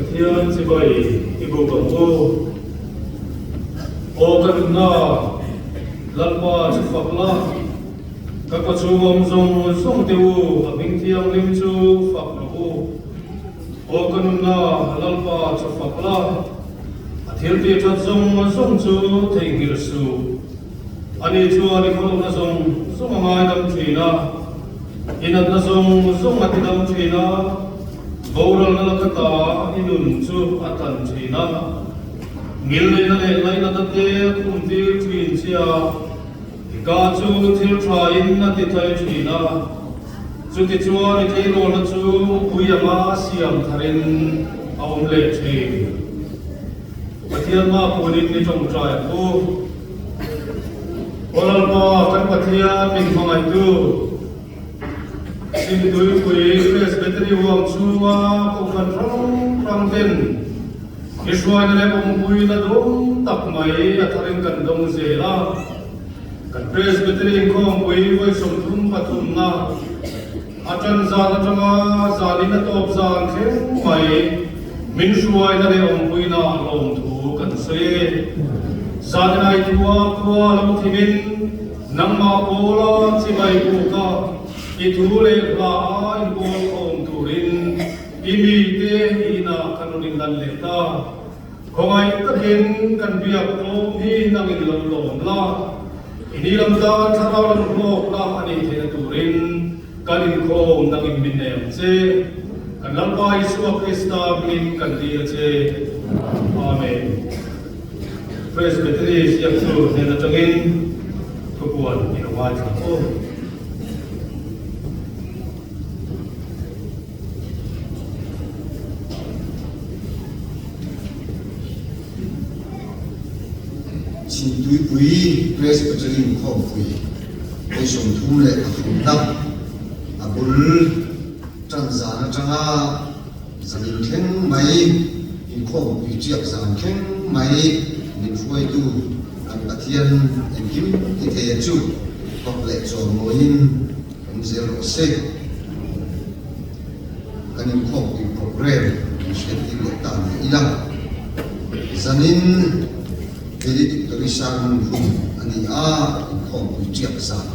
Pathian chibai i buk ang u. Aw ka nunna, Lalpa chu fak la, ka kawchhung awm zawng zawng te u, a hming thianghlim chu fak rawh u. Aw ka nunna, Lalpa chu fak la, a thil tih that zawng zawng chu theihnghilh suh. Ani chuan i khawlhna zawng zawng a ngaidam thin a, i natna zawng zawng a tidam thin a, boralna laka ta i nun chu a tlan thin a, ngilneihna leh lainatna te a khum tir thin che a, i ka chu thil thain a ti tlai thin a, chutichuan i tleirawlna chu pui anga a siam tharin a awm leh thin. Pathian hma punin i tawngtai ang u. Aw Lalpa, kan Pathian min hmangaihtu, Simtuipui Presbytery huam chhunga kohhran hrang hrang ten i hruaina leh awmpuina dawng tak mai a tharin kan dawng zel a. Kan Presbytery inkhawmpui vawi 33 na A ṭan zan aṭanga zanin a tawp zan thleng mai min hruaina leh awmpuina lawmthu kan sawi e. Zanin aithua khua lo thimin nangmah pawla chibai buka i thu leh hla a inpawl khawm turin i mite i inah kan rawn inlan leh ta. Khawngaih takin kan biak tlawm hi nangin lo lawm la, i ni lam tan thlarau lam hlawkna a nih theihna turin kan inkhawm nangin min nei ang che. Kan Lalpa Isua Krista hmingin kan dil a che. Amen. Presbytery ziaktu hnen atangin thupuan i lo ngaithla aw. Chhimtuipui Presbyterian Khawmpui vawi 33na a bul tan zan atanga zanin thleng mai inkhawmpui tiak zan thleng mai min hruaitu kan Pathian engkim ti theia chu fak leh chawimawiin Awm zel rawh se. Kan inkhawmpui programme kan hriattir leh ta ni ila. Zanin Valedictory Sermon hun a ni a, inkhawmpui tiak zan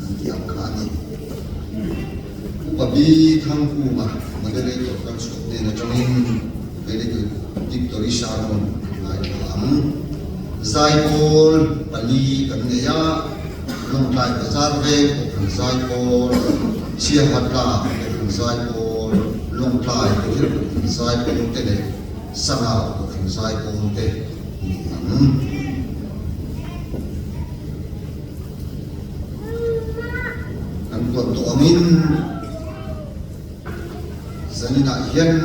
an tih ang kha a ni. Upa B. Thangkunga Moderator kal chhuak hnen atangin Valedictory Sermon an ngaithla ang. Zaipawl pali kan nei a. Lawngtlai Bazar veng Kohhran Zaipawl, Chhiahatla Kohhran Zaipawl, Lawngtlai Bethel Kohhran Zaipawl te leh Sangau Kohhran Zaipawl te ni ang. Kan puan tawh angin zaninah hian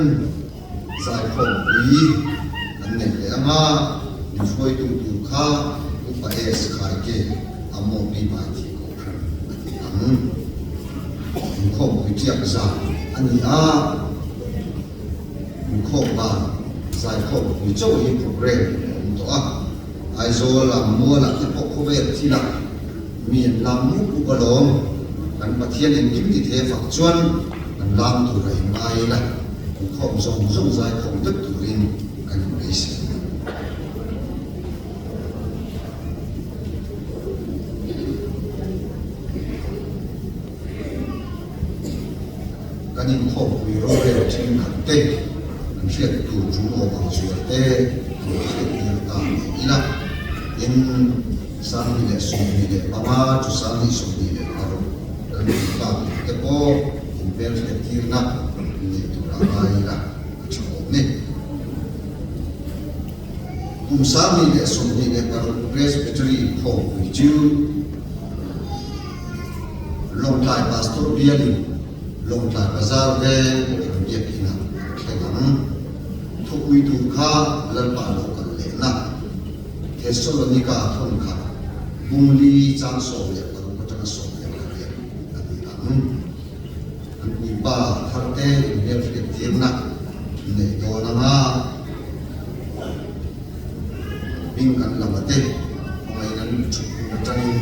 Zaikhawmpui an nei leh ang a, min hruaitu tur kha Upa S. Khaike a Mawpi Hmaithi Kohhran a ti ang. Inkhawmpui tiak zan a ni a, inkhawm ban zaikhawmpui chauh hi programme a awm tawh a, Aizawl lam mualah te pawh khawvel thilah mi an lam mup mup alawm, kan Pathian engkim ti thei avang chuan kan lam tur a inngai ila, inkhawm zawng zawng zaikhawm vek turin kan inbeisei a ni. Kan inkhawmpui rorel thenkhat te, kan hriat tur chu awm ang zual te an lo hriat tir ta ni ila. Tin, 2025 chu 2026 kan tih tak tur te pawh inhmel hriat tirna nei tur a ngai ila a tha awm ni. Kum 2026 Presbytery inkhawmpui chu Lawngtlai Pastor bialin Lawngtlai Bazar veng Kohhran Biakinah an thleng ang. Thupui tur kha Lalpa lo kal lehna Thessalonika thawn khat bungli chang 16 atanga 18 a ni ang. An puipa tharte inhmelhriat tirna neih dawn anga hming kan lam a te kawngaiin an thut hun atangin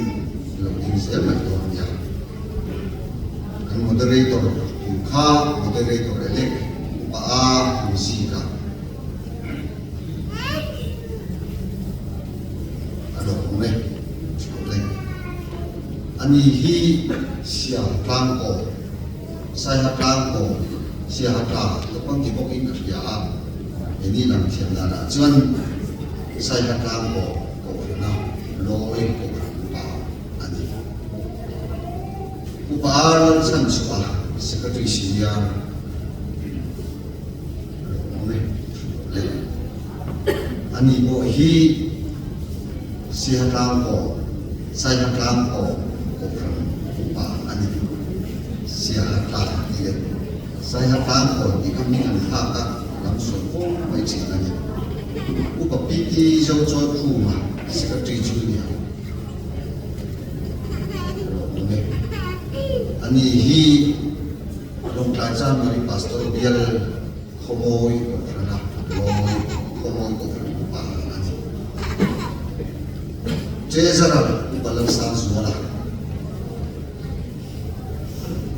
lo ding zel mai dawn a nia. Kan moderator tur kha moderator elect upa a Thangzika. Ani hi Siam Tlangkaw, Saiha Tlangkaw, Siaha Tla te pawn ti bawkin ka hria a, keini lam thiam danah chuan Saiha Tlangkaw kohhrana lawi kohhran upa a ni. Upa Lalchhanchhuah Secretary Senior Lawmawm e le. Ani pawh hi Siha Tlangkaw, Saiha Tlangkaw Kohhran upa a ni. Siaha Tlang tih leh Saiha Tlangkaw tih kha hming an thlak a, lam sawi fo mai thin a ni. Upa PT Zochawikhuma Secretary Junior Lawmawm e. Ani hi Lawngtlai Chanmari Pastor Bial Khawmawi Kohhrana Lawi Khawmawi Kohhran Upa a ni. Treasurer Upa Lalsangzuala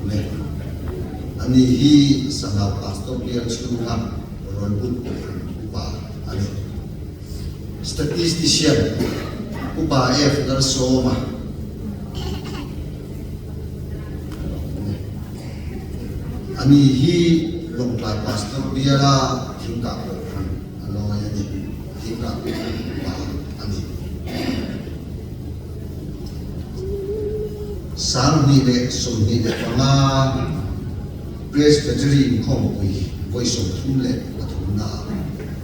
me ani hi Sangau Pastor Bial chhunga Rawlbuk Kohhran Upa a ni. Statistician Upa F Lalsawma Ani hi Lawngtlai Pastor biala thingkah kohhran a lawi a ni. Thingkah kohhran upa a ni. 2025 Presbytery inkhawmpui vawi 33 naah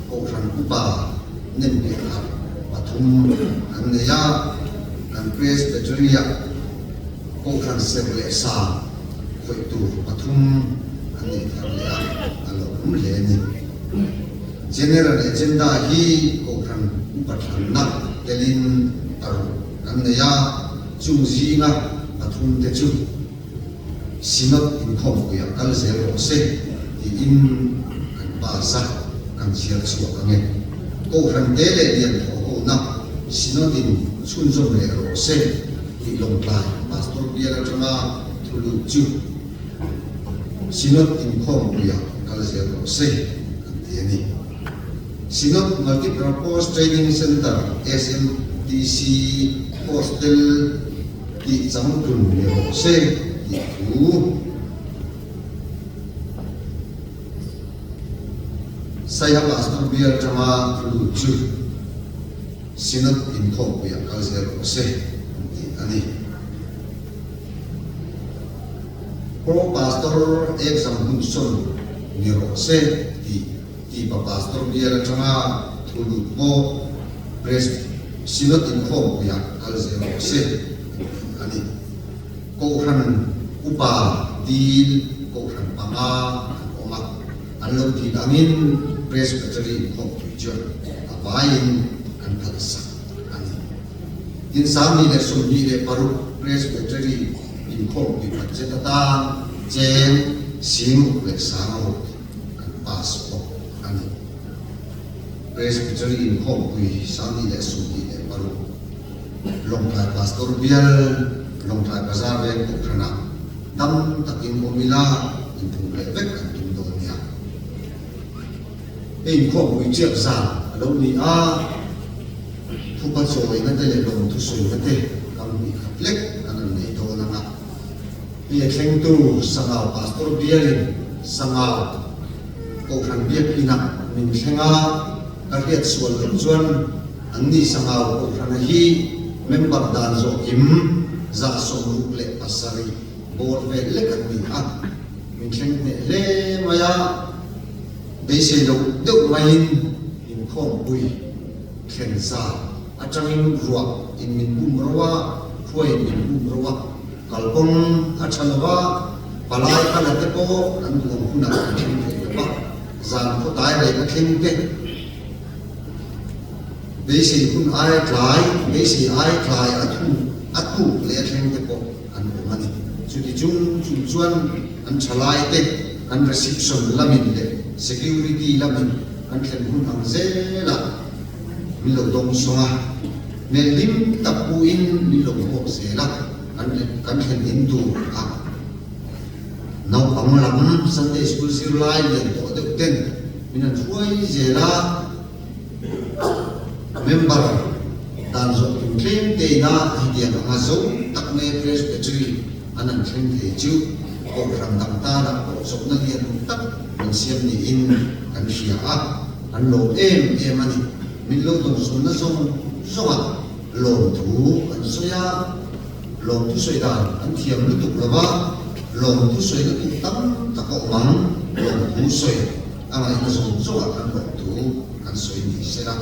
Kohhran upa nempiah khat pathum kan nei a, kan Presbytery-ah Kohhran serh leh sa khawih tur pathum an nei thar leh a, a lo awm hle a ni. General Agenda hi Kohhran upa thlanna telin paruk kan nei a, chung zinga pathum te chu Synod inkhawmpuiah kal zel rawh se tiin kan pass a, kan chhiar chhuak ang e. Kohhran te leh lian thawh hona Synod-in chhunzawm leh rawh se tih Lawngtlai Pastor bial atanga thu lut chu Synod inkhawmpuiah kal zel rawh se kan ti a ni. Synod Multipurpose Training Centre, SMTC, Hostel, Tih chang tum ni rawh se tih thu Saiha Pastor bial atanga thu lut chu Synod inkhawmpuiah kal zel rawh se an ti a ni. Pro Pastor exam hun sawn ni rawh se tih Tipa Pastor bial atanga thu lut pawh Pres. Synod inkhawmpuiah kal zel rawh se an ti a ni. Kohhran upa dil kohhran panga an awm a, an lo dil angin Presbytery inkhawmpui chuan a vaiin kan phalsak a ni. Tin, 2026 Presbytery inkhawmpui budget atan cheng sing ruk leh sang ruk kan pass bawk a ni. Presbytery inkhawmpui 2026 Lawngtlai Pastor Bial Lawngtlai Bazar Veng Kohhranah dam takin awm ila inphum leh vek kan tum dawn nia. Hei inkhawmpui chiak zan a lo ni a, thupa chawina te leh lawmthu sawina te kam hnih khat lek kan rawn nei dawn ang a. Hei a thlengtu Sangau Pastor Bialin Sangau Kohhran Biakinah min thleng a, ka hriat sual loh chuan anni Sangau Kohhrana hi member dan zawh kim 67 bawr vel lek an ni a, min thleng hneh hle mai a, beisei loh deuh maiin inkhawmpui thlen zat atangin ruah in min bum ro a, hruaiin min bum ro a. Kalkawng a tha lo a, palai kha la te pawh an duh ang hunah an thleng thei lo va, zan khawtai reng a thleng te, beisei hun aia tlai, beisei aia tlai a thu a tuk leh a thleng te pawh an awm a ni. Chuti chung chung chuan an thalai te kan reception lamin leh security lamin kan thlen hun ang zelah min lo dawng sawng a, hmel hlim tak puin min lo hmuak zel a. Kan thlen in tur a naupang lam Sunday School zirlai lian tawh deuh ten min han hruai zel a, member Dan zawh tur tlem teina hetiang anga zo tak mai Presbytery an han thleng thei chu Kohhran dang tana pawh zawhna lian tak rawn siam niin kan hria a, kan lawm em em a ni. Min lo dawngsawnna zawng zawngah lawmthu an sawi a, lawmthu sawi dan an thiam lutuk lo va, lawmthu sawina tur tam tak a awm ang, lawmthu sawi a ngaihna zawng zawngah kan lawmthu kan sawi ni se la.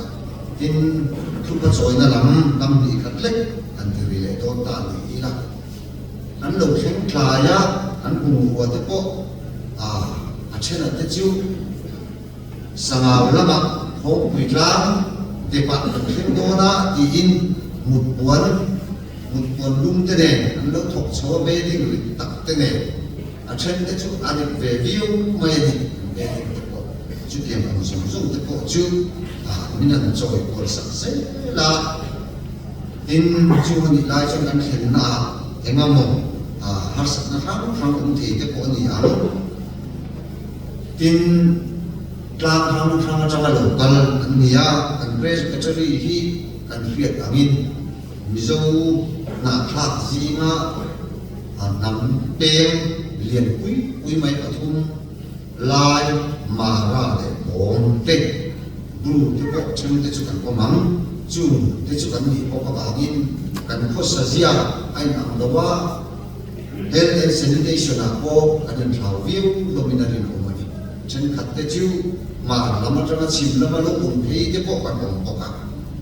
Tin, thupa chawina lam lam hnih khat lek han ti ri leh dawn ta ni ila, an lo thleng tlai a, an bungrua te pawh a thena te chu Sangau lamah Phawngpui tlang depah kan thleng dawn a tiin mutpuan mutpuan lum te nen an lo thawk chho a bedding rit tak te nen a then te chu a rit ve viau mai a ni an bedding te pawh chutiang ang zawng zawng te pawh chu min an chawi kual sak zel a tin chung a nih lai chuan kan thlenna ah engemaw harsatna hrang hrang awm thei te pawh a ni ang. Tin, tlang hrang hrang atanga lo kal an ni a, kan Presbytery hi kan hriat angin Mizo hnahthlak zinga hnam peng lian pui pui mai pathum, Lai, Mara leh Bawng te, Bru te pawh then te chu kan awm ang, chung te chu kan nih bawk avangin kan khawsa zia a inang lo a, Health and Sanitation ah pawh kan inthlau viau hlawmin a rinawm a ni. Thenkhat te chu hmar lam atanga chhim lama lo awm phei te pawh kan awm bawk a,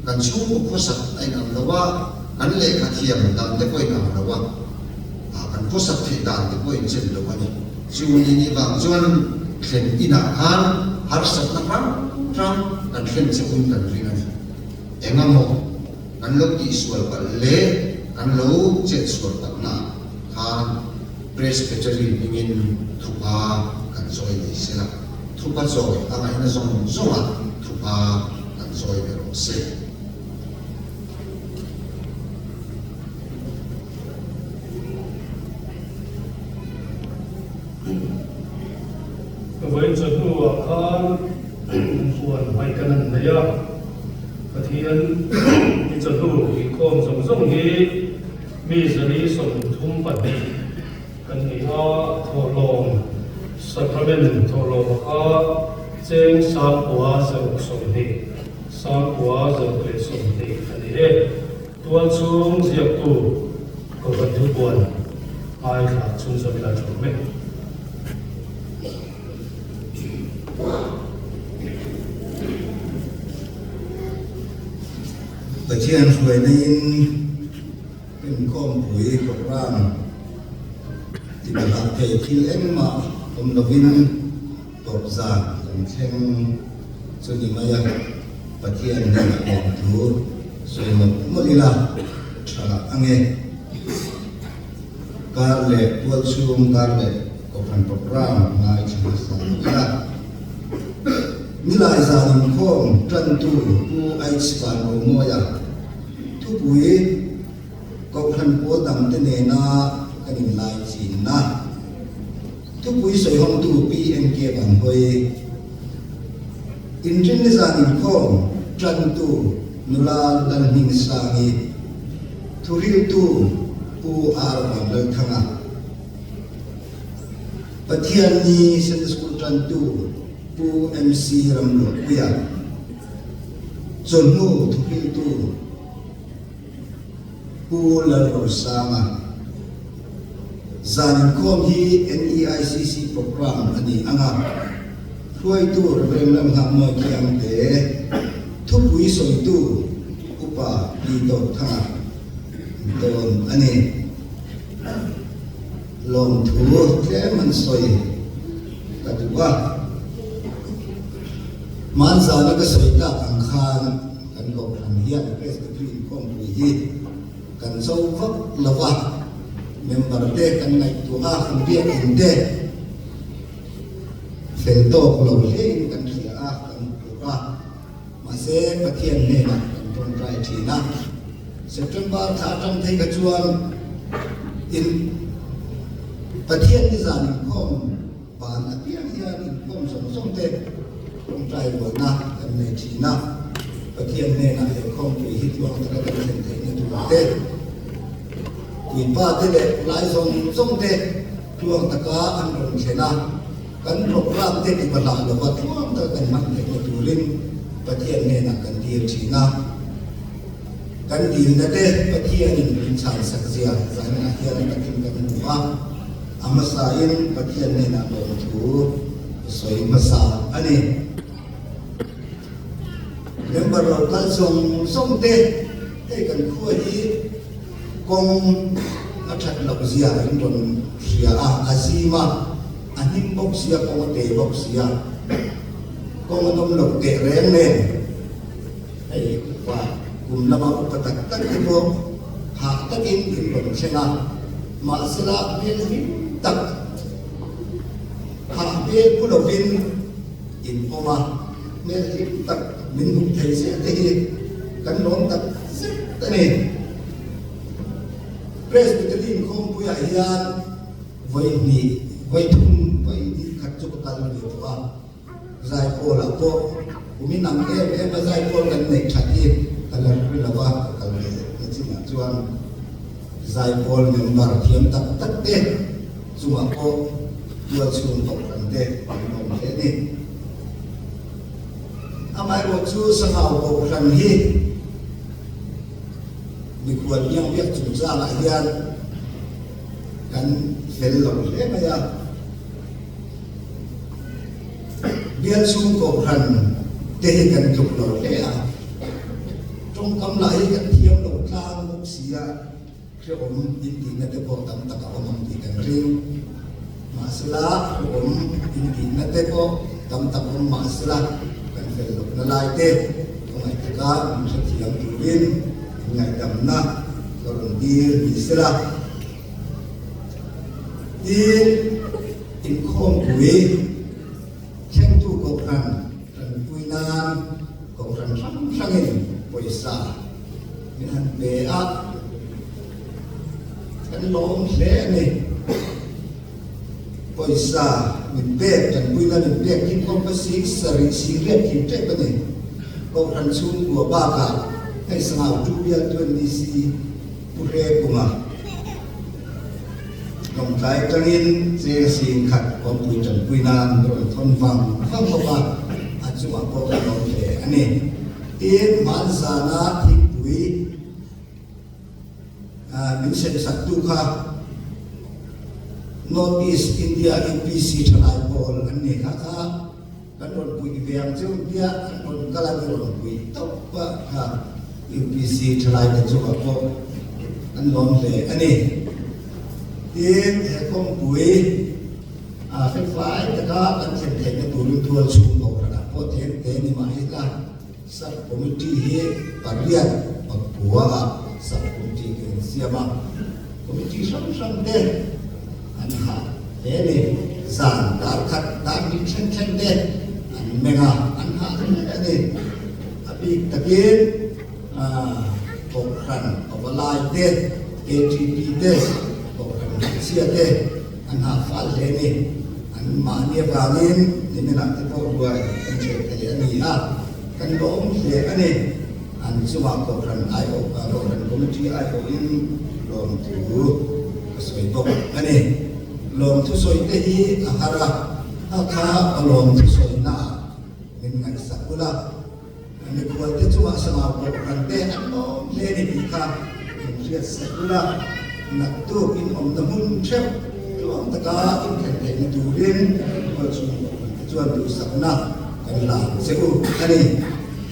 kan chhungkaw khawsak a inang lo a, kan lehkha thiam dan te pawh a inang lo a, kan khawsak theih dan te pawh a inchen lo a ni. Chu ni ni vang chuan thlen inah khan harsatna hrang hrang kan thlen chauhin kan ring a ni. Engemaw kan lo tihsual palh leh kan lo chetsual palhna khan Presbytery hmingin thupa kan zawi ni se la, thupa zawi a ngaihna zawng zawngah thupa kan zawi ve rawh se. Vawiin chawhnuah khan huan hmaih kan han nei a, Pathian i chawhnu inkhawm zawng zawng hi mi zali 32 kan ni a, thawhlawm Sacrament thawhlawm kha cheng 920, 920 a ni e. Tualchhung ziaktu Kohhran Thupuan ngaithla chhunzawm ila thu mek. Pathian hruaina-in inkhawmpui programme tibahlah thei thil engmah awm lovin tawp zan kan thleng chu ni mai a, Pathian hnenah lawmthu sawi mawlh mawlh ila tha ange. Kar leh tualchhung kar leh kohhran programme ngaithla hmasa lo ila. Nilai zan inkhawm tantu Pu H Vanromawia thupui kohhran pawl dangte nena kan inlai chinna thupui sawihawngtu Pi NK Vanhawi Inrinni zan inkhawm tantu Nula Lalhmingsangi Thuriltu Pu R Vanlalthanga, Pathianni Sunday School tantu Pu MC Ramluahpuia, Chawhnu Thuriltu Pu Lalrosanga. Zan inkhawm hi NEICC programme a ni ang a, hruaitu Rev. Lalnghakmawi Khiangte, thupui sawitu Upa Pi Dawkthanga an tawn a ni. Lawmthu tlem an sawi ka duh a. Hmanzana ka sawi tak ang khan kan Kohhran hian Presbytery inkhawmpui hi kan cho vak lo va, member te kan ngaihtuah a, kan biakin te fel tawk lo hlein kan hria a, kan hmuh a. Mahse, Pathian hnenah kan tawngtai thin a. September thla atang phei kha chuan in Pathian nizan inkhawm ban apiang hian inkhawm zawng zawng te tawngtai rualna kan nei thin a. Pathian hnenah he khawmpui hi tluang taka kan thlen theihna tur te, puipa te leh lai zawng zawng te tluang taka an rawn thlen a, kan programme te ti bahlah lova tluang taka kan hman theihna turin Pathian hnenah kan dil thin a. Kan dilna te Pathianin min chhansak zia zaninah hian a takin kan hmu a, a hmasain Pathian hnenah lawmthu ka sawi hmasa a ni. Member lo kal zawng zawng te hei kan khua hi kawng a that loh zia in rawn hria a, a zim a, a hnim bawk sia, kawng a te bawk sia, kawng a nawm loh teh reng nen hei upa kum lama upa tak tak te pawh hah takin in rawn thleng a, mahsela hmel hlim tak hah hmel pu lovin In awm a, hmel hlim tak min hmuh thei zel te hi kan lawm tak zet a ni. Presbytery inkhawmpuiah hian vawi hnih, vawi thum, vawi hnih khat chu ka kal ve tawh a. Zaipawlah pawh kum inang em em a zaipawl kan neih that hi ka la ri lo va, ka kal ve na chinah chuan zaipawl member thiam tak tak te chungah pawh tual chhung kohhran te an awm hle a ni. Amaherawh chu Sangau kohhran hi mikhual biangbiak chungchangah hian kan fel lo hle mai a. Bial chhung kohhran te hi kan tluk lo hle a, tawngkam lah hi kan thiam lo tlang bawk si a. Hrehawm intihna te pawh tam tak a awm ang tih kan ring. Mahsela, hrehawm intihna te pawh tam tak awm mahsela, kan fel lohna lai te khawngaih taka min hrethiam turin inngaihdamna ka rawn dil ni sela. Tin, inkhawmpui thlengtu kohhran tanpui nan kohhran hrang hrangin pawisa Min han pe a, kan lawm hle a ni. Pawisa min pek, tanpuina min pek hi kawngka sing sarih sing riat thim tep a ni. Kohhran chhungkua bakah hei Sangau tu bialtu NDC Pu Hre Kunga Lawngtlai atangin cheng sing khat kawngpui tanpuina min rawn thawn vang vang bawk a, a chungah pawh kan lawm hle a ni. Tin, hmanzana thingpui min semsaktu kha North East India UPC thalai pawl an ni kha kha kan rawn puih ve ang cheu tia an rawn kal a, mi rawn puih tawp a kha UPC thalai te chungah pawh an lawm hle a ni. Tin, he kawngpui felfai taka kan thlen theihna turin tual chhung kohhranah pawh tlem te ni mah ila, Sub Committee hi pariat pakua ah Sub Committee kan insiam a, Committee hrang hrang te an hah hle ni. Zan dar khat dar hnih thleng thleng te an meng a, an hah hle a ni. A bik takin Kohhran Pavalai te, KTP te, Kohhran Hmeichhia te an hah fal hle ni. An mahni avangin niminah te pawh ruai kan ṭheh thei a ni a, kan lawm hle a ni. An chungah Kohhran aiawh, Kohhran Committee aiawhin lawmthu ka sawi bawk a ni. Lawmthu sawi te hi a har a, a kha ka lawmthu sawinaah min ngaihsak ula. Mikhualte chungah sangau kohhran te an lawm hle ni tih kha in hriat sak ula, naktuk in awmna hmun theuh tluang taka in thlen theihna turin khualchhung kohhran te chuan duhsakna kan hlan che u a ni.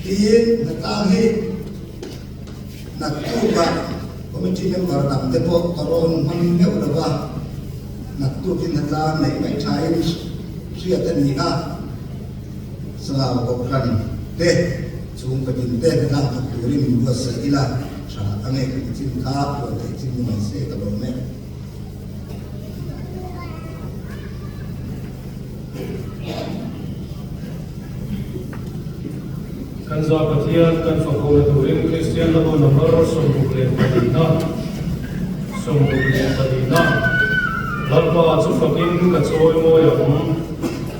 Tiin hnatlang hi naktukah committee member dang te pawh ka rawn hmang meuh lo va, naktukin hnatlang neih mai thain hriat a ni a. Sangau Kohhran te chhungkaw din te hnathlang thawk turin min buatsaih ila tha a nge ka ti chin kha puan theih chin ni mai se ka lawm e. Kan za Pathian kan fakawna turin Kristian lama number 64na 64na Lalpa chu fakin ka chawi mawi ang.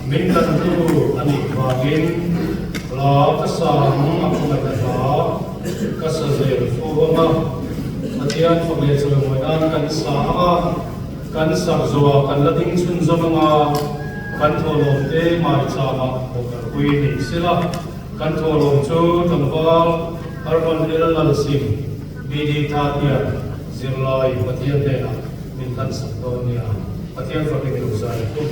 Min tantu a nih vangin hla ka sang a khawngaih a hla. ka sa zel fo ang a, Pathian fak leh chawimawi nan kan sa ang a, kan sak zawhah kan la ding chhunzawm ang a, kan thawhlawm te maichama bawkharpui ni sela, kan thawhlawm chu tlangval Arman El Lalsing, BD Thatian, zirlai Pathian hnenah min hlan sak dawn nia. Pathian fakin i lo zai ang u.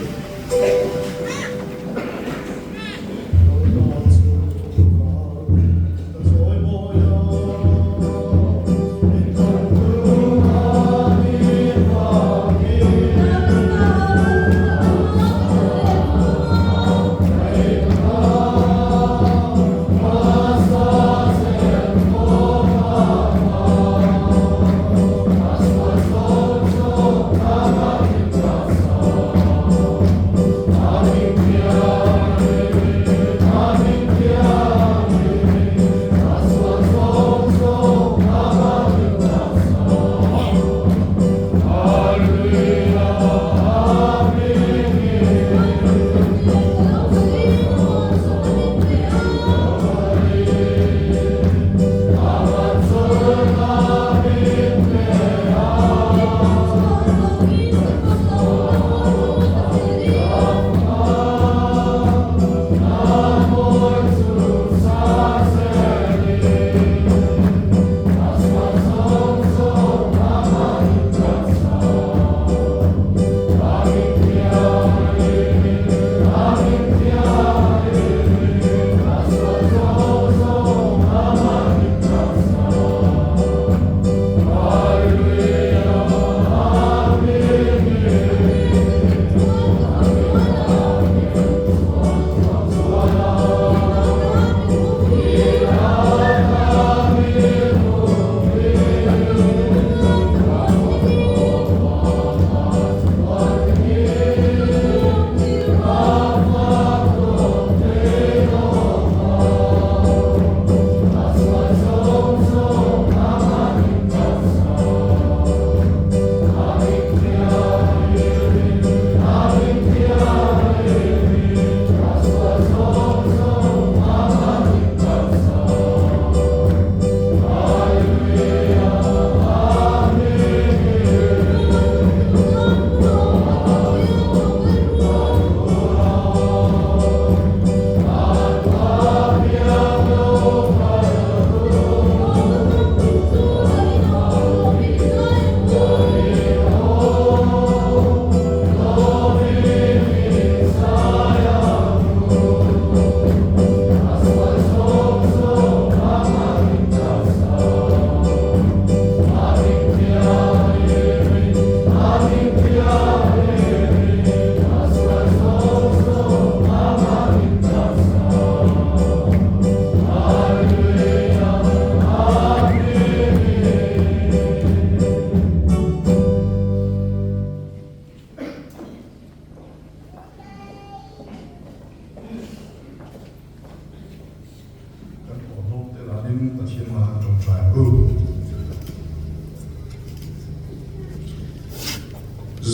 Kan awmhlawm te lanin Pathian hmaah an tawngtai ang u.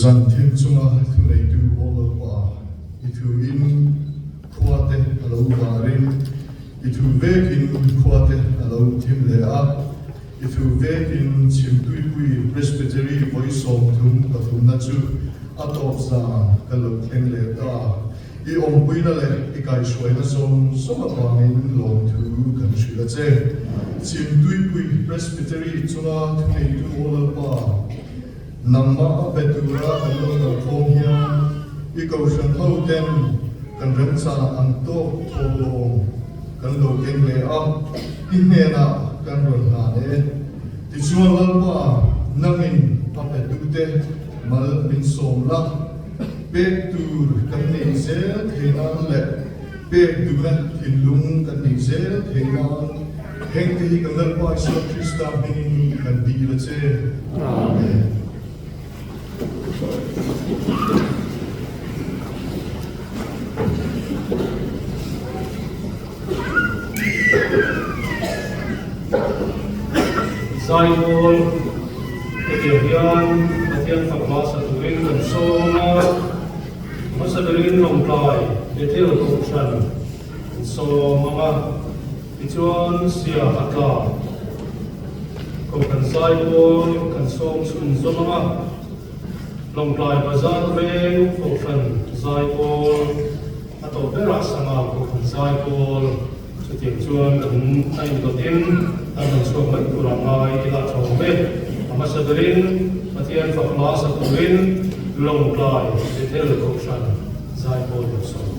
Zan thim chunga thuneitu aw Lalpa, i thu in khua te a lo varin, i thu vekin khua te a lo thim leh a, i thu vekin Chhimtuipui Presbytery vawi 33na chu a tawp zan ka lo thleng leh ta. I awmpuina leh i kaihhruaina zawng zawng avangin lawmthu kan hrilh a che. Chhimtuipui Presbytery chunga thuneitu Aw Lalpa, nangmah a be tura kan lo kalkhawm hian i kohhran ho ten kan remchang ang tawk thawhlawm kan lo keng leh a, i hnenah kan rawn hlan e. Tichuan Lalpa, nangin a petute mal min sawm la. Pek tur kan neih zel thei nan leh pek duhna thinlung kan neih zel thei nan hengte hi kan Lalpa Isua Krista hmingin kan dil a che. Amen. Zaipawl hetiang hian Pathian fak hmasa turin kan sawm a, hmasa berin Lawngtlai Bethel Kohhran kan sawm ang a, tichuan Siahatla. Kohhran Zaipawl kan sawm chhun zawm ang a, Lawngtlai Bazar veng Kohhran Zaipawl a tawp berah Sangau Kohhran Zaipawl chutiang chuan kan a indawtin an rawn chhuak mai tur a ngai ila tha awm e. A hmasa berin Pathian fak hla sa turin Lawngtlai Bethel Kohhran Zaipawl kan sawm.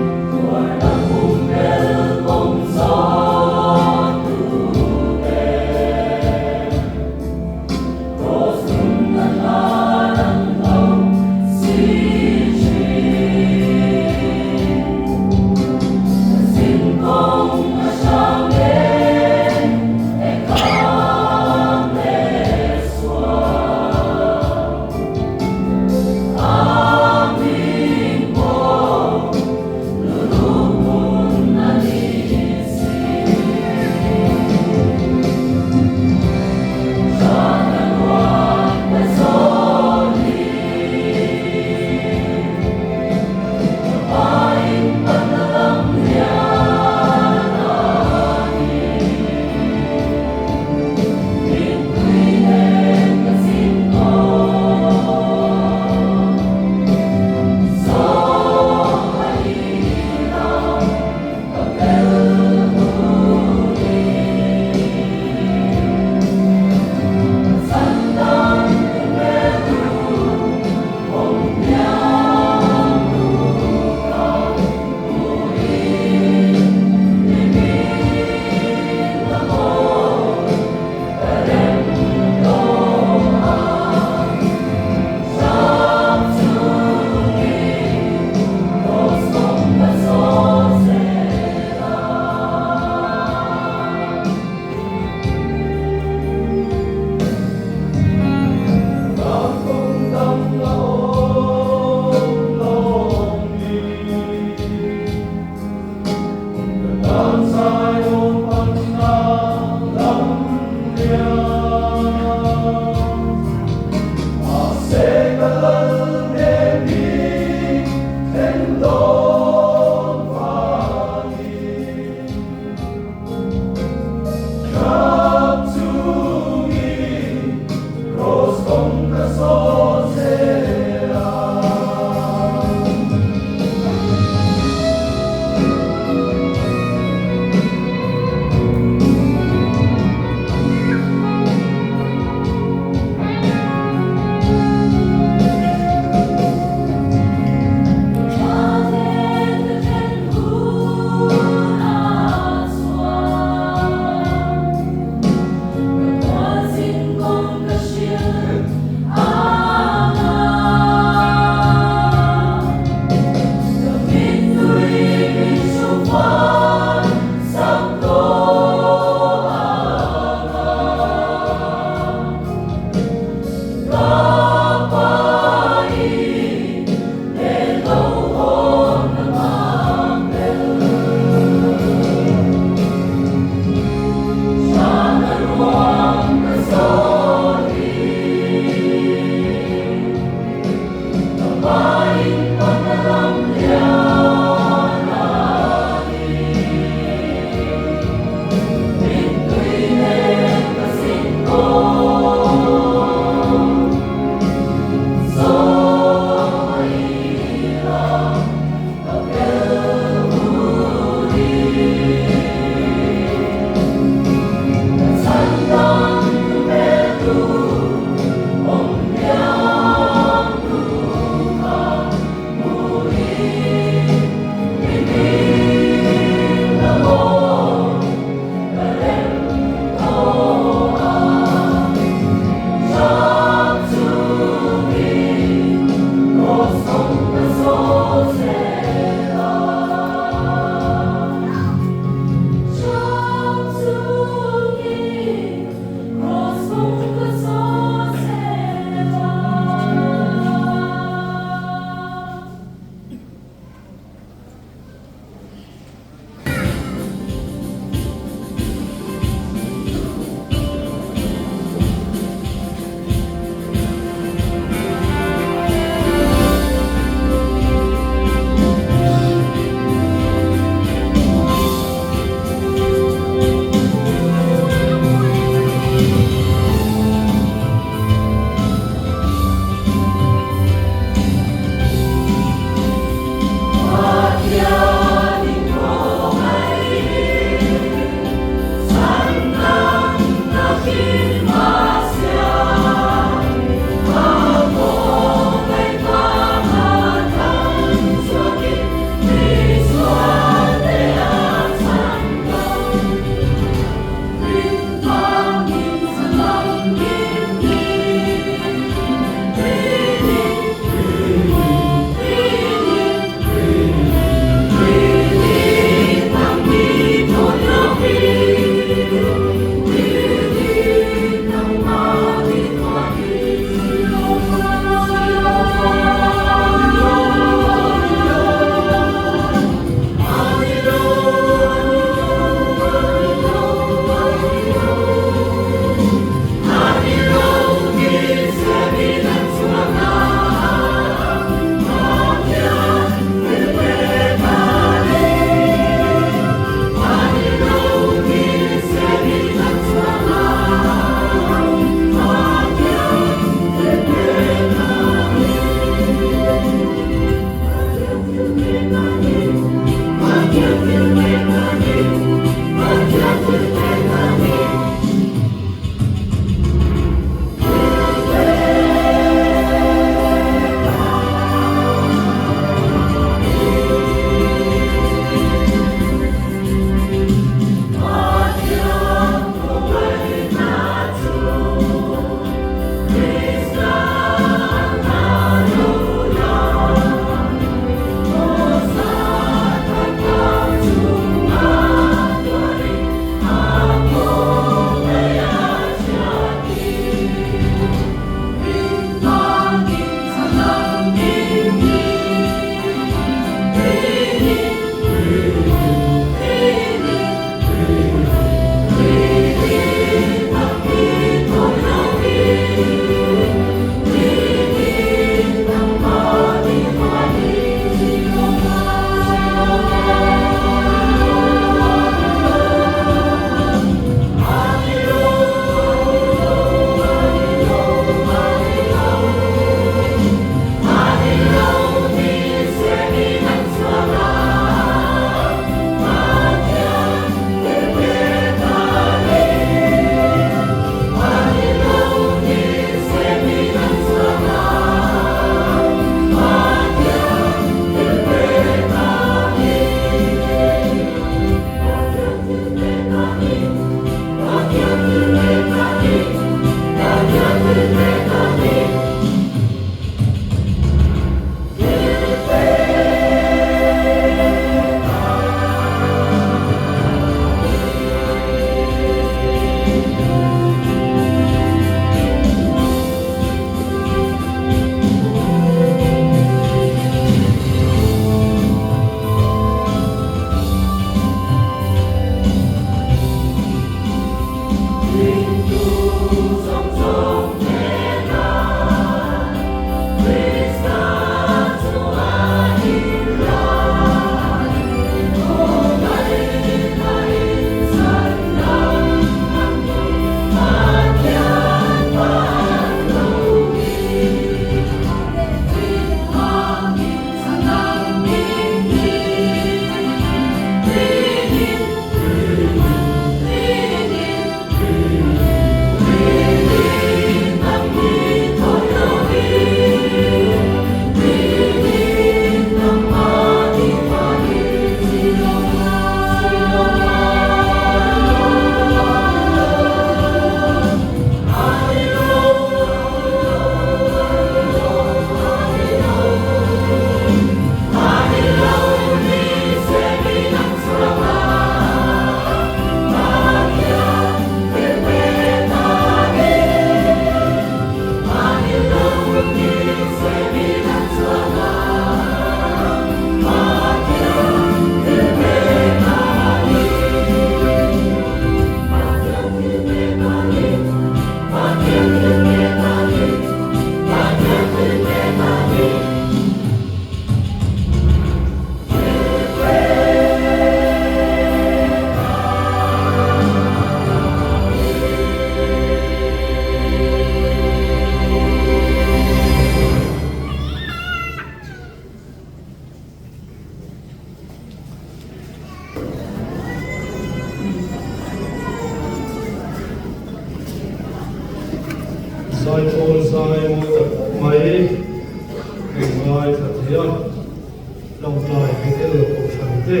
Lawngtlai Bethel Kohhran te,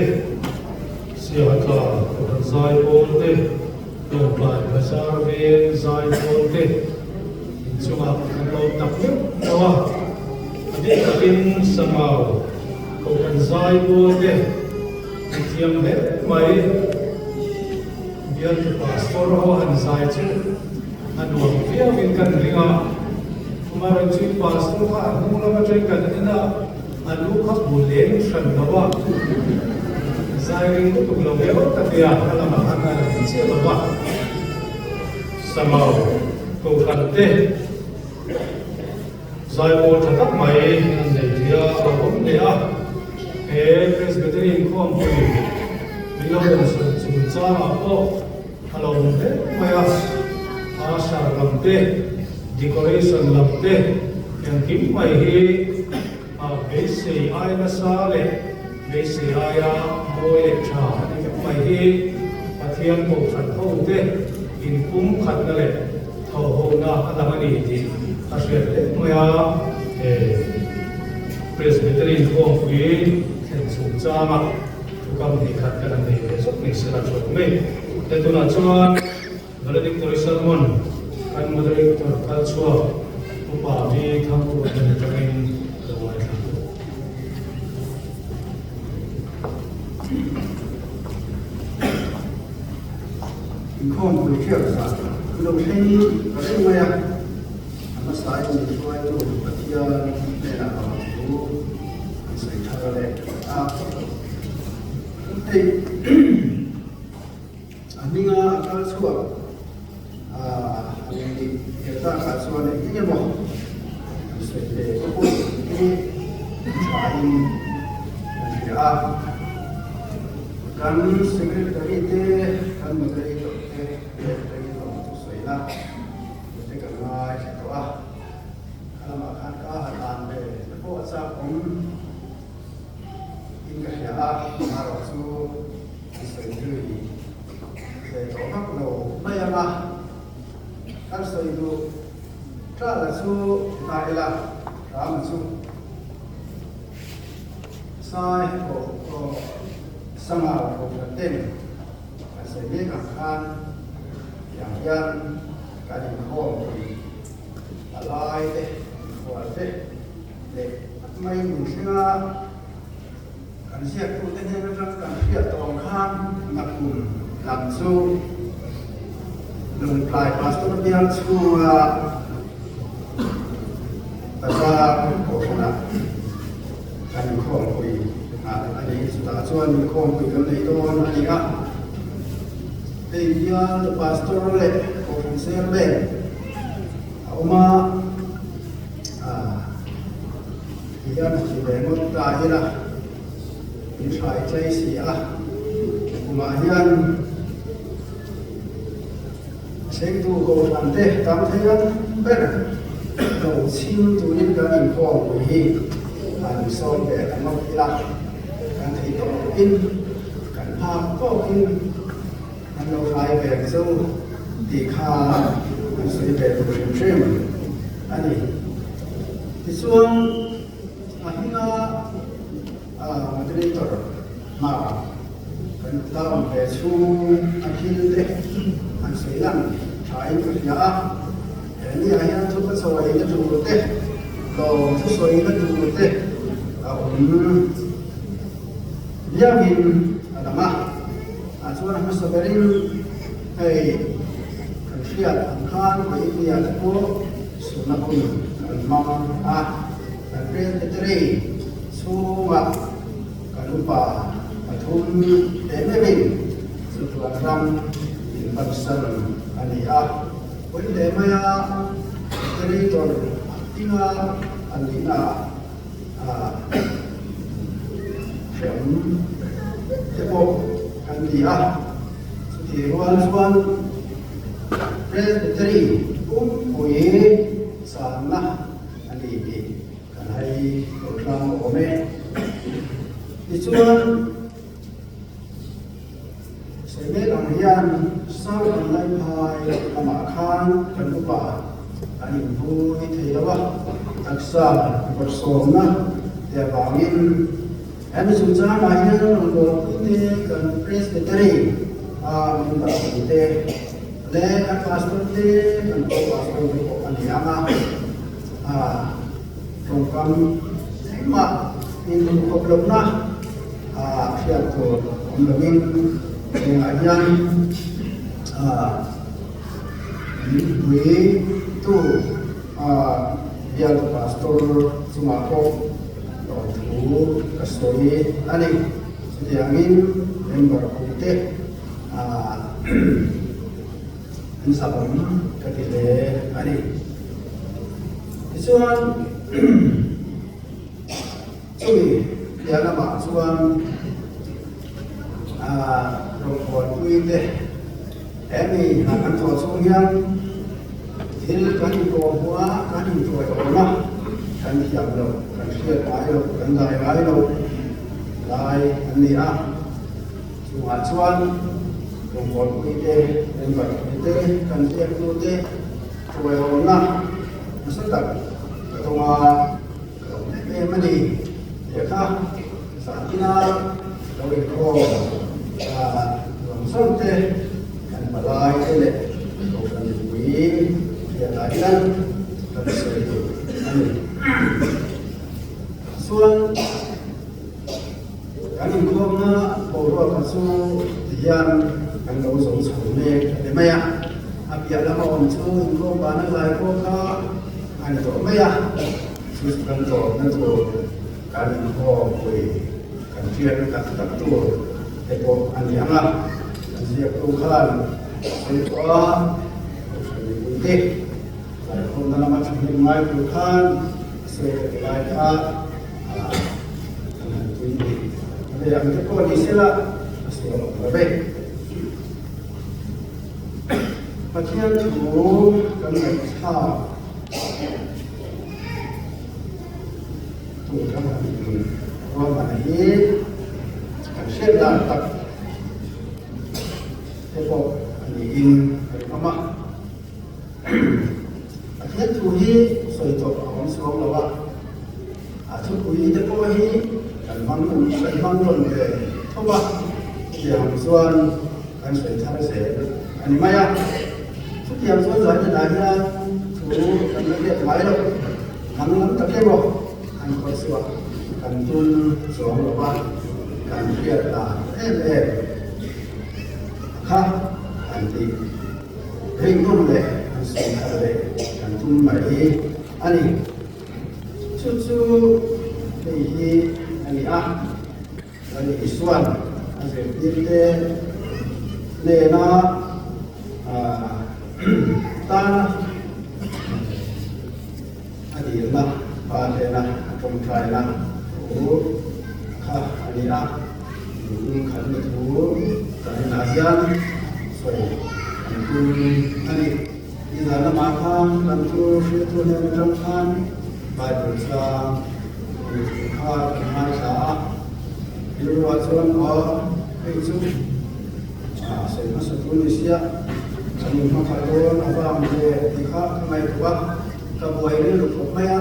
Siahatla Kohhran Zaipawl te, Lawngtlai Bazar Veng Zaipawl te inchungah kan lo tak meuh meuh a. A bik takin Sangau Kohhran Zaipawl te an thiam hle mai. Bialtu Pastor ho han zai chu a nuam viauin kan ring a. Amaherawhchu Pastor kha a hnung lam atangin kan en a, a lu kha bu leng hran lo a, zai ring lutuk lo viau ka ti a, a lamah khan a lang chiah lo va. Samau Kohhran te zaipawl tha tak mai an nei thei a, a lo awm leh a. He Presbytery inkhawmpui min lo rawn sawi chungchangah pawh a lo awm hle mai a, usher lam te, decoration lam te engkim mai hi a beisei ai nasa leh beisei aia mawi leh tha a ni vek mai hi Pathian Kohhran ho te inpumkhatna leh thawhhona a lang a ni tih a hriat hle mai a, he Presbytery inkhawmpui thlen chungchanga thukam hnih khat kan han nei ve zawk ni se la tha awm e. He tunah chuan Valedictory Sermon kan Moderator kal chhuak Upa Vi Thangruat hnen atangin ka lo ngaithla. Inkhawm pui hriat zah an lo thleng ta reng mai a, a hmasain min hruaitu Pathian hnenah a rawn thu an sawi thar leh a. Hei a hminga a kal chhuak a han nih her takah chuan eng eng emaw an sawi ve te pawh hi thain an hria a. Kan Secretary te, kan Moderator te leh atangin lawm chu sawi la, te kan ngaithla tawh a. Kha lamah khan ka han an ve te pawh a chak awm in ka hria a, amaherawh chu an sawi zui ve tawh vak lo mai ang a. Kan sawi duh tala chu ta ila, Rama chu. Sai aw Sangau Kohhran ten kan sawi mek ang khan tiang hian kan inkhawm thei a lai te, mikhual te leh mai min thleng a, kan ziaktute hnen atang kan hriat tawh ang khan nakum lam chu Lungtlai Pastor bial chhunga Bazar Kohhranah kan inkhawmpui nghal a ni. Chutah chuan inkhawmpui kan nei dawn a ni a. Hei hian Pastor leh Kohhran Chairman a awm a, tihian a ti ve ngawt ta ila min hrai tlai si a. Kumah hian Thlengtu Kohhran te tam thei ang ber lo chhim turin kan inkhawmpui hi han sawm ve ta ngawt ila, kan thei tawkin, kan phak tawkin an lo hrai ve ang chu tih kha an sawi ve tur hrim hrim a ni. Tichuan, a hminga Moderator hna kan town ve chhung a thil te han sawi lang tha in ka hria a, he ni ah hian thu ka chawi na tur te, lawm thu sawi na tur te a awm viau in a lang a, ah chuan a hmasa ber in hei kan hriat ang khan Vawinia te pawh suna hun kan hmang a. Kan Presbytery chhungah kan upa pathum te meuhin chutiang ram inbansan a ni a. Pawi hle maia Moderator tinga a nihna ah hrem te pawh kan ni a. Chutih rual chuan Presbytery pumpui channa a ni tih kan hai lo tlang awm e. Tichuan, sawi mek ang hian Southern Laiphai lamah khan kan upa an inbui thei lo a, taksa vawrhsawmna Te avangin hemi chungchangah hian rawngbawlpuite kan Presbytery a member awmte leh kan pastor te kan co-pastor te pawh a ni ang a, tawngkam engmah induhkhawp lohna hriat tur awm lovin hengah hian min puitu bialtu pastor chungah pawh lawmthu ka sawi a ni. Chutiangin member puite an zahawm ka ti hle a ni. Tichuan chumi piah lamah chuan rawngbawlpuite he mi hna kan thawh chhung hian thil kan intuah hmuh a, kan intuai awm a, kan thiam lo, kan hriat ngai lo, kan dai ngai lo lai an ni a. Chungah chuan rawngbawlpuite, member puite, kan ziaktute hruaiawmna nasa tak ka tawng a, ka lo em em a ni. Lehkha zahtina lo inkhawm zawng zawng te, kan palai te leh kohhran mipui hriatah hian kan sawi duh a ni. Chuan. Kan inkhawmna boruak kha chu tihian kan lo zo chho mek a ti mai a, a piah lama awm chu inkhawm bana zai pawh kha a ni tawh mai a, chu chu kan tawpna tur kan inkhawm pui kan hriatna tak tak tur te pawh a ni ang a, kan ziaktu khan sawi tawh a, Kohhran mipuite zaikhawmna lama thahnem ngai tur khan a sawi ka ti lai kha. An han pui ni. A ve ang te pawh ni sela a sual awm lo ve. Pathian thu kan ngaihthlak tur kan han ruahman hi kan hriat dan tak te pawh a niin a rinawm a. Pathian thu hi sawi tawh a awm suang lo a, a thupui te pawh hi kan hmang kan hmang rawn ve tho a, chutiang chuan kan sawi thar zel a ni mai a. Chutiang chuan zai danah hian thu kan la hriat ngai lo, danglam tak emaw an khawih chhuah kan tum chuang lo va, kan hriat dan em em kha an ti. Ringnawm leh an sawi thar leh kan tum mai a ni. Chu chu hei hi a ni a, Lal Isua'n a zirtirte hnena tana a dilna, Pa hnena a tawngtaina thu kha a ni a. Lung khatna thu kan inah hian sawi an tum a ni. Nizan lamah khan kan thu hriltu hnen atang khan Bible chang mi thu kha kan ngaithla a, rilruah chuan aw hei chu sawi hmasa tu ni sia, kan inhmakhalh dawn avang ve tih kha ka ngaihtuah a, ka buai rilru khawp mai a.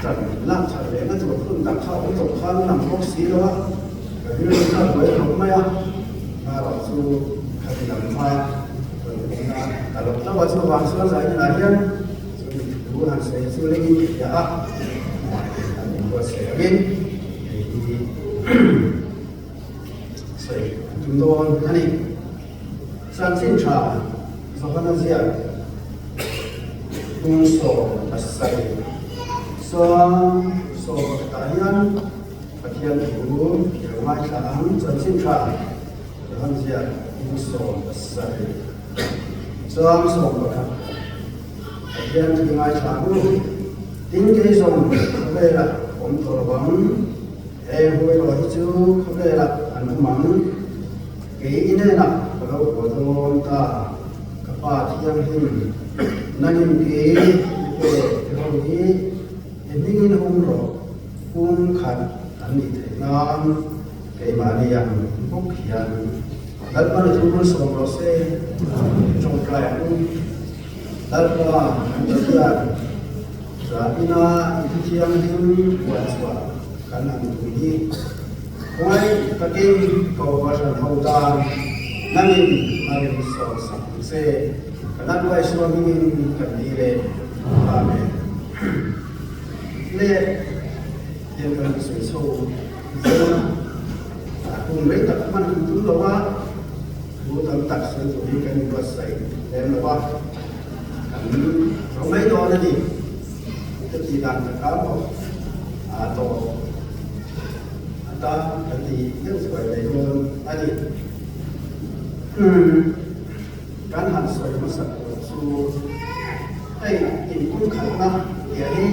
Kan lak that lehna tur hun tak kha awm tawh khan lang bawk si lo a, ka rilru kha a buai khawp mai a, erawh chu khati lam kha rawn awm a, ka lo hlauh a, chuvang chuan zai inah hian chumi thu han sawi chu lengin ka hria a, an inbuatsaih angin hei hi sawi an tum dawn a ni. Chanchin tha Johana ziak hnung 17 chuan 11 ah hian Pathian thu i lo ngaithla ang. Chanchin tha Johan ziak hnung 17 chuan 11 Pathian thu i ngaithla ang u. Tin kei zawng khawvelah ka awm tawh lo ang. Heng huairaw hi chu khawvelah an awm ang. Kei i hnenah ka lo haw dawn ta, ka Pa Thianghlim, nangin kei i pe ti ho hi i hmingin hum rawh, pum khat an nih theih nan keimahni ang bawk hian Lalpan i thu malsawm rawh se, i tawngtai ang u. Lalpa kan Pathian. Zahina i thu thianghlim puan chhuah kan han tum hi khawngaih takin Kohhran ho tan nangin a rin sawn sak ang che. Kan Lalpa Isua hmingin kan dil e. Amen. Le tiang kan sawi chho zel a, hun rei tak hman kan tum lo a, thu tam tak sawi tur hi kan inbuatsaih lem lo a, kan ro mai dawn a ni. Ka tih dan tak a maw a tawp atan kan ti deuh thuai mai dawn a ni. Kan han sawi hmasa tur chu hei inkungkhatna tih hi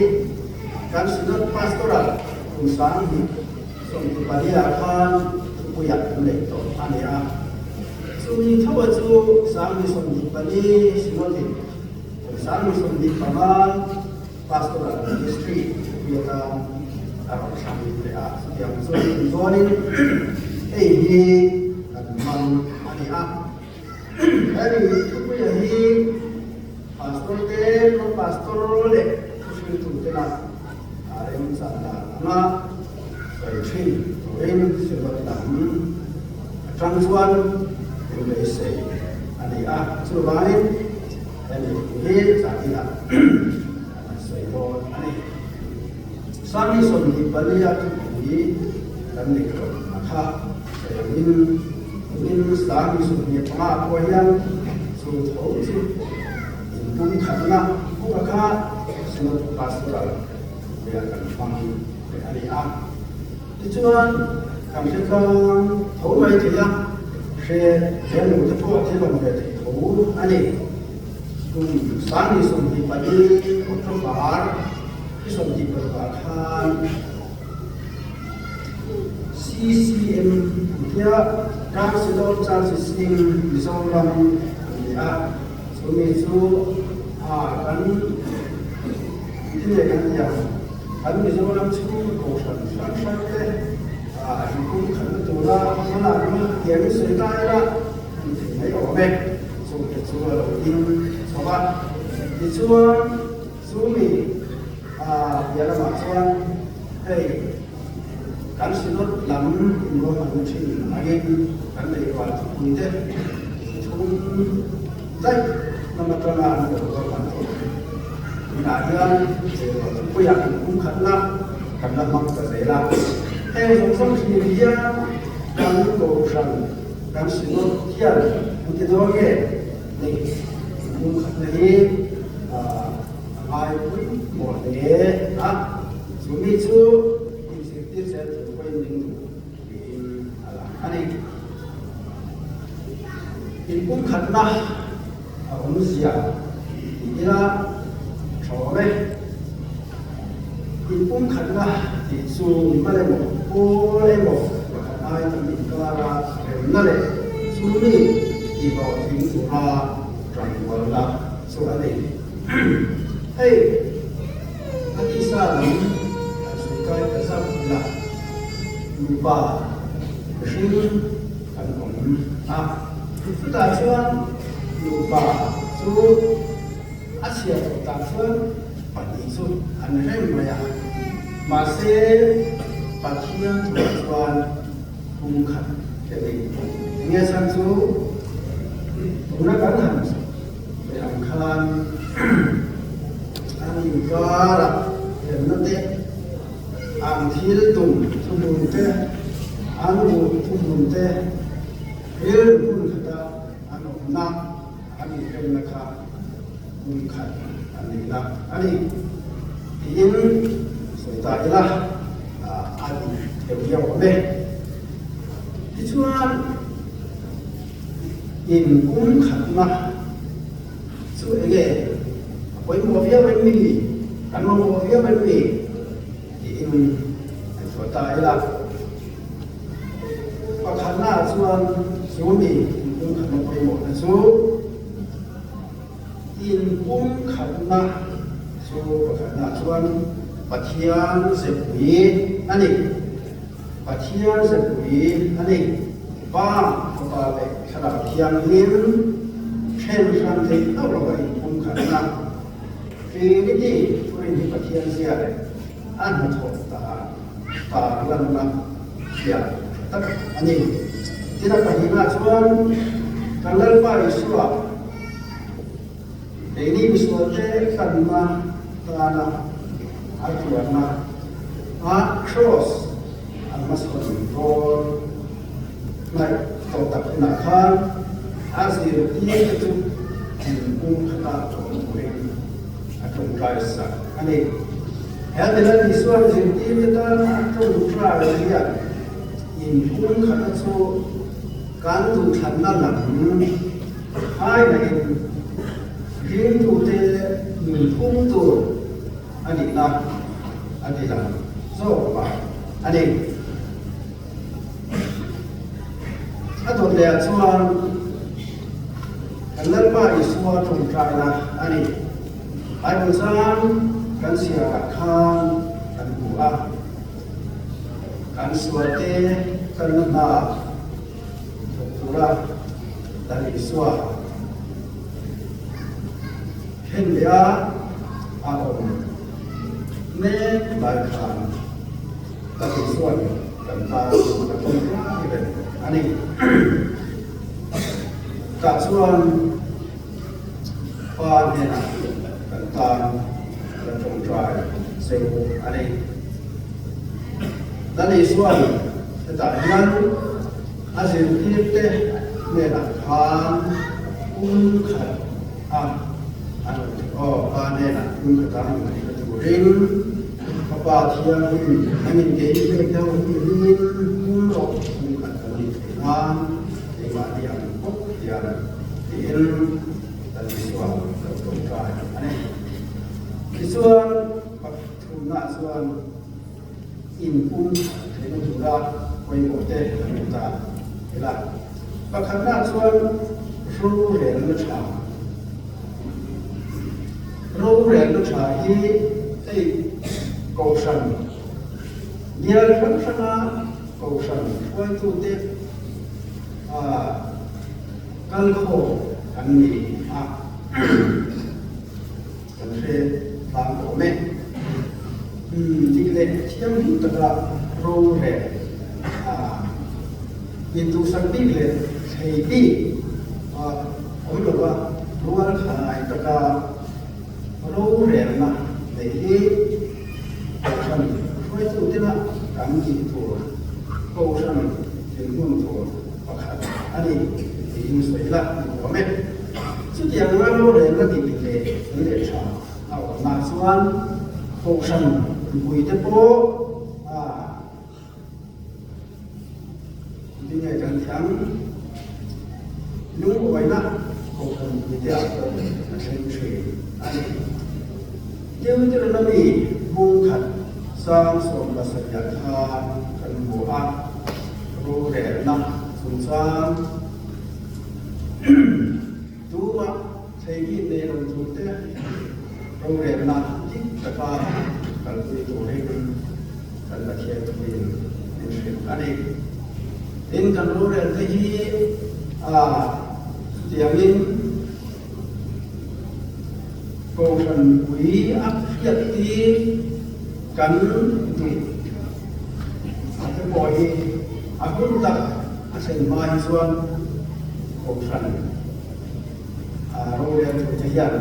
kan Synod Pastoral kum 2024 ah khan thupuiah kan neih tawh a ni a. Chumi tho chu 2024 Synod in kum 2025 Pastoral Ministry thupui atan a rawn thlang leh a. Chutiang chu chuanin hei hi kan hmang a ni a. Hemi thupuia hi Pastor te, Pro Pastor leh thuhriltu tena a remchan dan anga sawi thin turin Synod lam atang chuan min beisei a ni a. Chuvangin hemi thu hi zaninah kan sawi dawn a ni. Sami 24 a thupui kan nei tawh a kha sawi angin Kumin 25 pawh hian chu tho chu inpumkhatna bawk a kha Synod Pastoral thupuia kan hmang leh a ni a. Tichuan kan hre tlang tho mai thei a, hre lem lo te pawh thil awm ve thei tho a ni. Kum 24 October ni 26 ah khan CCM an tia Council of Churches in Mizoram an ni a, chumi chu a kan ti leh kan ti ang, kan Mizoram chhung kohhran hrang hrang te inpum khatna tura hmalakna tiangin sawi ta ila an thei mai awm e, chungte chu a lo ding chho a, tichuan Chumi piah lamah chuan hei kan Synod lam inruahmanna thin angin kan nei rual thupui te thum daih lam atanga an lo ruahman tawh tunah hian nei rual thupuiah inpumkhatna kan la hmang ta zel a. Heng zawng zawng thlir hian kan Kohhran, kan Synod hian engti dawn nge? Nei inpumkhatna hi a ngai pui maw hle a, chu mi chu inzirtir zel tur pawhin min duh tiin a lang a ni. Inpumkhatna a awmzia ti ila tha awm e. Inpumkhatna tih chu mimal emaw, pawl emaw pakhat ai tam inkara remna leh chu mi tihlawhtling tura tanrualna chu a ni. Hei a tisa lam kan sawi kai ta zauh ila, nupa mihring kan awm a, chutah chuan nupa chu A chhiar tawh tak chuan pahnih chu an reng mai a, mahse Pathian thuah chuan kum khat te nei. Enge chhan chu tuna kan han sawi ang khan an inkarah remna te, an thil tum thuhmun te, an duh thuhmun te, rilru hmun khata an awmna, An inremna kha kum khat a nihna a ni tiin sawi ta ila a dik theuh viau awm e. Tichuan in kum khatna chu enge a pawimawh viau em mi, kan mamawh viau em mi tiin an sawi ta ila. Pakhatna ah chuan chu mi inpumkhatna pawimawhna chu inpumkhatna chu pakhatna ah chuan Pathian zepui a ni. Pathian zepui a ni. Pa, Fapa leh Thlarau Thianghlim then hran theih hlauh lova inpumkhatna, Trinity. Thurin hi Pathian zia leh a hnathawh tar lanna fiah tha tak a ni. Tin a pahnihna chuan kan Lalpa Isua keini misualte tlanna tana a tuarna a Kraws a hmasawn dawn hnaih tawh tak hunah khan a zirtirte chu thingkung khata awm turin a tawngtai sak a ni. He tila Isuan zirtirte tana a tawngtai hian inkung khata chu kan duhthlanna lam ainain ringtute nunphung tur a nihna a ti lang zawk mah a ni. A dawt lehah chuan kan Lalpa Isua tawngtaina a ni. Bible chang kan chhiarah khan kan hmu a, kan sualte kalna hna thawk tura Lal Isua Khen leh a a awm mek lai khan ka tih chuan kan tan ka tum hlai reng a ni. Tah chuan Pa hnenah kan tan kan tawngtai zeu a ni. Lal Isuan hetah hian a zirtirte hnenah khan kum khat a a rawn ti aw pa hnenah hmun ka tan ang tih ka turin ka pa thianghlim an inkeih pek deuh hi ringin hmun rawh hmun khat kan nih theih nan keimahni ang bawk hian tiin kan Isua lo tawngtai a ni. Tichuan pathumna chuan inpum theihna tura pawimawh te kan hmu ta ila. Pakhatna chuan rorelna tha. Rorelna tha hi hei kohhran bial hrang hranga kohhran hruaitute kalkhawm kan ni a. Kan hre tlang awm e. Dik leh thianghlim taka rorel a intuhsak bik leh thlei bik awm lova rual khanai taka rorelna neih hi Kohhran hruaitutena kan tih tur Kohhran dinhmun tur pakhat a ni tiin sawi la ni awm e. Chutiang anga rorelna dik leh fel leh tha a awmna chuan Kohhran mipuite pawh a tinge kan tih ang? Lungawina Kohhran mipuite ah pawh a thleng thin a ni. Deuteronomy bung khat sang 17 khan kan hmu a, rorelna chungchang Tumah thleibik nei lo turte rorelna dik taka kalpui turin kan Pathian thuin min hrilh a ni. Tin, kan rorelte hi chutiangin Kohhran mipui a hriat tir kan duh a te pawh hi a hun tak a thlen hma hi chuan Kohhran rorel thu te hian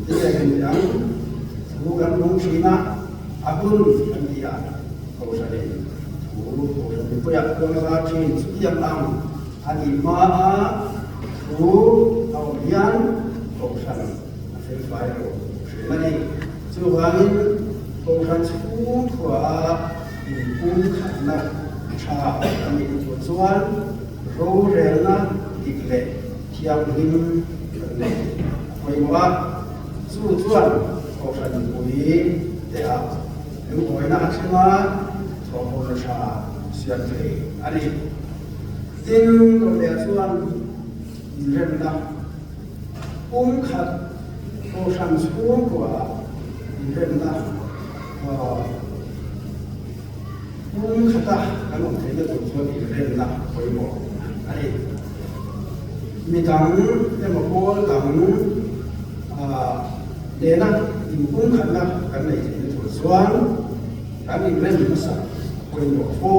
thil eng eng ang thu kan hmang thin a, a hun kan ti a, Kohhranin thu Kohhran mipuiah khuang zar thin chutiang ang a nih hma a thu a awm hian Kohhran a felfai lo hrim a ni. Chuvangin Kohhran chhung khuaa inpumkhatna tha a nih tur chuan rorelna dik leh thianghlim kan nei a pawimawh a. Chu chuan Kohhran mipui te ah lungawina a thleng a, thawhhawna tha siam thei a ni. Tin, Kohhran chuan inremna pumkhat Kohhran chhungkua inremna pumkhata kan awm theihna tur chuan inremna pawimawh a ni. Midang emaw pawl dang nena inpumkhatna kan nei theihna tur chuan kan inrem hmasa pawimawh fo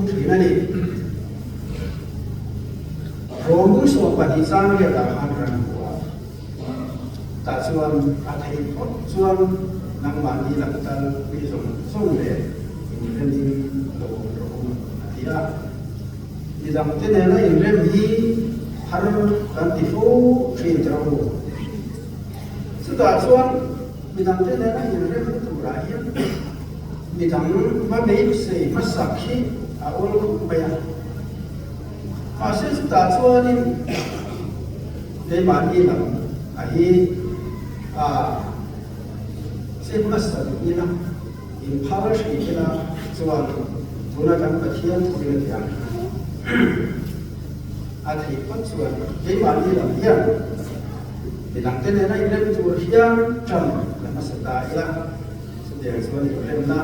thin a ni. Rawlbung 12 chang riatah khan kan hmu a, tah chuan a theih phawt chuan nangmahni lam tal mi zawng zawng leh inremin lo awm rawh u a ti a. Midangte nena inrem hi har kan ti fo thin teh u. Chutah chuan midangte nena inrem turah hian midang va beisei hmasak hi a awl khawp mai a. Mahse chutah chuanin keimahni lam a hi a che hmasa duh ila. Inphal hrih ila chuan tuna kan Pathian thurin a tiang a theih phawt chuan keimahni lam hian midangte nena inrem tur hian ṭan la hmasa ta ila, chutiang chuan inremna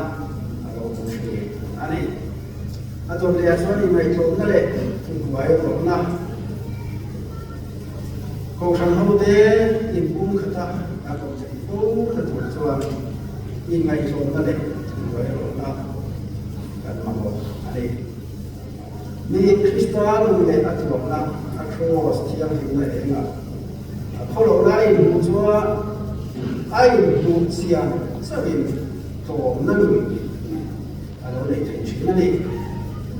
a lo awm hrih a ni. A dawt lehah chuan inngaihtlawmna leh thuhnuai rawhna Kohhran hote inpum khata a awm theih fo na tur chuan inngaihtlawmna leh thuhnuai rawhna kan mamawh a ni. Mi Krista nun leh a tuamna a Kraws thianghlimna engah a khawlohna a inhmuh chuan a inhmuh chian chauhin tlawmna nun a lo nei thei thin a ni.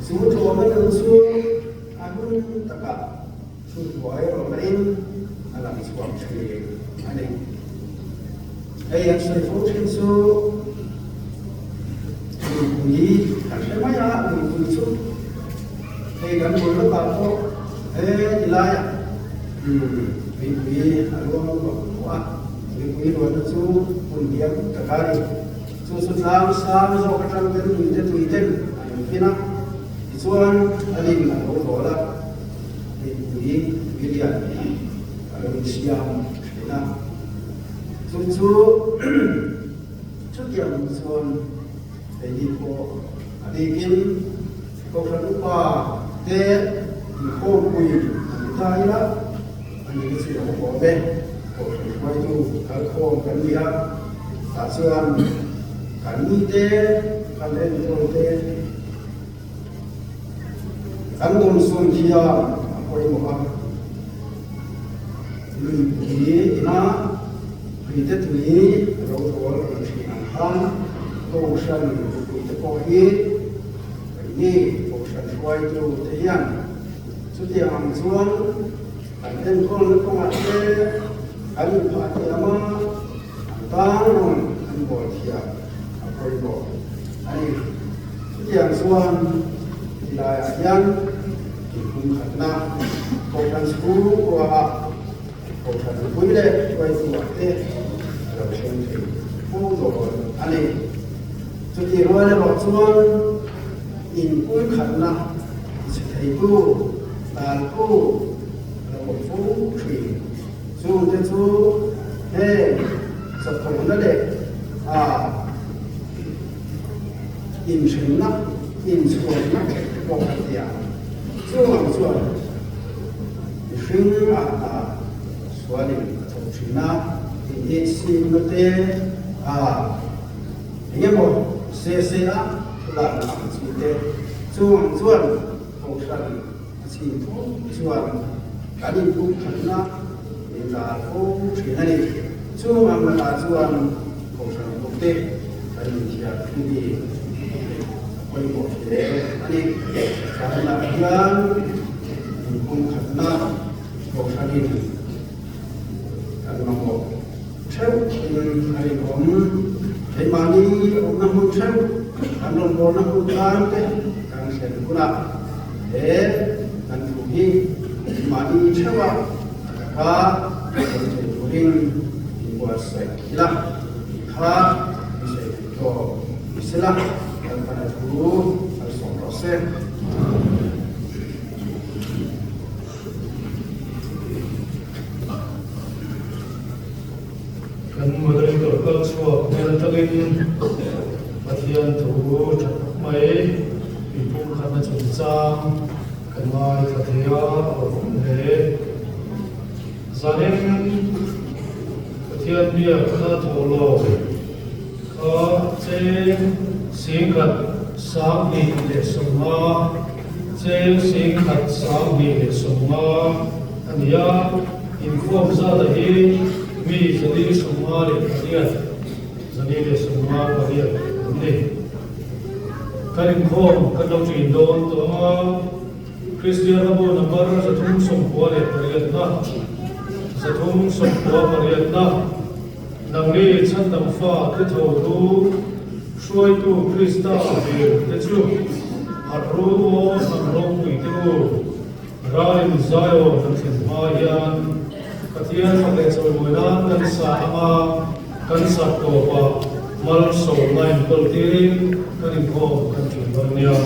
Chu tlawmna nun chu a hun takah Chhunhnuai rawhna in a lang chhuak thin a ni. Hei an sawi fo thin chu Nuipui kan hre mai a, Nuipui chu hei kan bul lawkah pawh he ti laiah Nuipui a luang vak vak a, Nuipui luanna chu hmun hniam tak a ni. Chu chu tlang sang zawk atang ten nuite tui ten an fin a, tichuan a lim a lo rawl a. Mipui tui lian a lo insiam thin a, chu chu chutiang chuan keini pawh a bikin Kohhran upa te inkhawmpui an ni ta ila a ni te chu a awm awm e, Kohhran hruaitu kalkhawm kan ni a, tah chuan kan mite kan enkawl te, Kan dawmsawn hian a pawimawh a, luipui ina tuite tui a lo dawl ang thin ang khan Kohhran mipuite pawh hi keini Kohhran hruaitu te hian chutiang ang chuan kan enkawlna kawngah te kan inphah thiam a, an tan rawn an bawl thiam a pawimawh a ni. Chutiang chuan tilaiah hian inpumkhatna Kohhran chhungkuaah Kohhran mipui leh hruaituah te a lo thleng thei fo dawn a ni. Chutih rual erawh chuan inpumkhatna tichhe theitu, taltu a lo awm fo thin. Chungte chu heng chawhthawhna leh a inhrenna, inchhuanna te pawh kan ti ang. Chuvang chuan mihring ah hna sualin a thawk thin a, inhitsimna te a eng emaw se se a thulakna ang chi te. Chuvang chuan kohhran a chhin fo chuan kan inpumkhatna min lar fo thin a ni. Chuvang lakah chuan Kohhran bawkte kan inthiar thung hi a pawimawh hle a ni. China hian inpumkhatna Kohhranin kan mamawh theuh in a rinawm. Keimahni awmna hmun theuh, kan rawngbawlna hmun tan te kan thlen hunah he kan thu hi keimahni theuha a taka sawi thei turin inbuatsaih Ila, kha i sawi theih tawh ni sela, Lalpana thu kal sawm rawh se. Kan moderator kal chhuak hmel atangin Pathian thu tha tak mai inpumkhatna chungchang kan ngaithla thei a, a lawmawm hle. Zanin Pathian biakna thawh lo. Singkhat 2050, cheng singkhat 2050 a ni a, inkhawm zata hi mi 458, 458 an ni. Kan inkhawm kan lo ṭin dawn tawh ang a, Kristian Rabu number 398 na, 398 na, Nangni chhandam fa te tho ru, hruaitu Krista vir te chu harh ru aw hnam ropui te u, ralin Zion an thlen hma hian Pathian fak leh chawimawi nan kan sa anga kan sak tawpah malsawmna inkawl tirin kan inkhawm kan ṭhin dawn nia.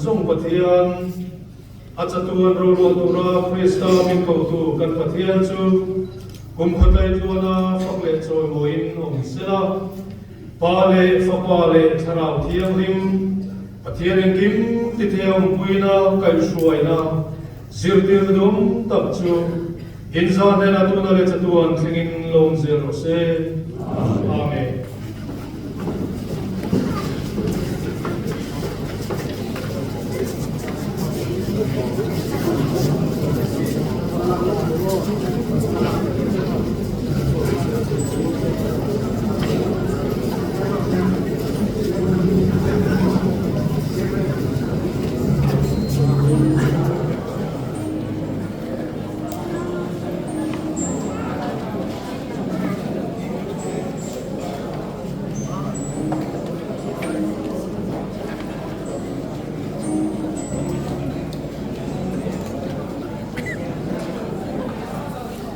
zawng Pathian, a chatuan rorel tura Krista min kotu kan Pathian chu kum khawtlai tluana fak leh chawimawiin awm sela, Pa leh Fapa leh Thlarau Thianghlim, Pathian engkim tithei awmpuina kaihhruaina zirtirna dum tak chu inzah hnenah tuna leh chatuan thlengin lawm zel rawh se. Amen.